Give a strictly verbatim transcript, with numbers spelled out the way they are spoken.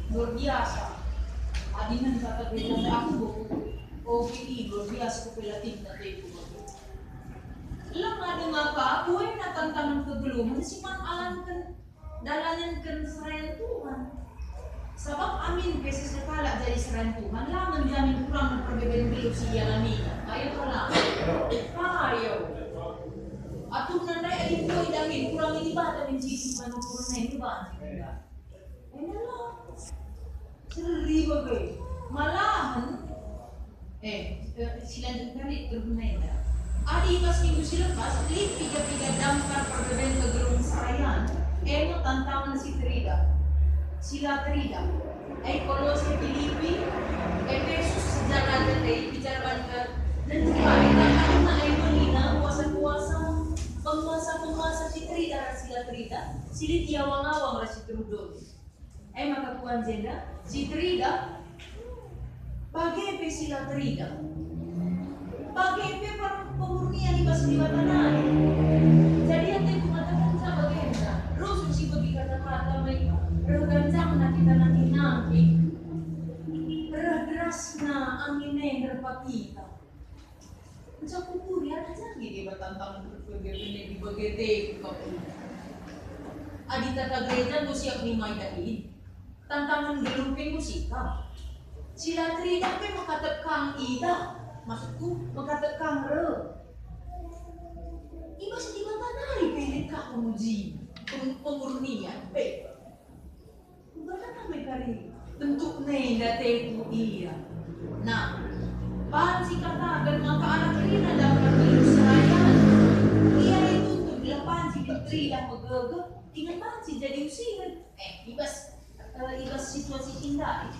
Luar biasa. Adi nenta tah gereja aku, bo. Oke, luar biasa, kupelatih ateku. Langa denga ka aku ena tantangen kegeluhen si man alanken, dalanenken serayan Tuhan. Sabap amin pe sekalak jadi serayan Tuhan, la menjamin kurang perbeben geluh si dialaminya. Ayo, kala. Ayo. Atur nandai adi kuah idamin, kurang ini bata mencicip manukurnai banci. Enda la. Seri bage. Malahan, eh, eh, si lanjut kali terguna enda. Adi pas minggu si lepas, lit piga-piga damkar perbeben kegeluhen serayan, e me tantangen si teridah, si la teridah. Ai Kolose, Pilipi, Epesus, sejarah ate bicara banca, dan juga enda karena ai menina kuasa-kuasa, penguasa-penguasa si teridah ras si la teridah, si lit i awang-awang ras si terudon. E maka kuan jenda, si teridah, bage pe si la teridah, bage pe per-, pemurnian i bas Dibata nari. Jadi ateku ngatakenca bagenda, rusur si begi kata-kata me, reh gancangna kita nangkih-nangkih, reh derasna angin e nerpa kita. Ucapku turi, ada janji deba tantangen perpendek-pendek di bagete ku kap. Adi tata gereja enggo siap nima idah i, tantangen geluh pe enggo sikap. Si la teridah pe mekatep kang idah, maksudku, mekatep kang reh. I bas Dibata nari pe lit ka penguji, peng-, pemurnian pe. Kuga kata me kari bentuk nenda ateku ia. Nah, banci kataken maka anak kerina dapat terus serayan. Ia ituntun gelah banci peteridah megegeh, inget banci jadi usihen. Eh, i bas, eh, i bas situasi si ndai.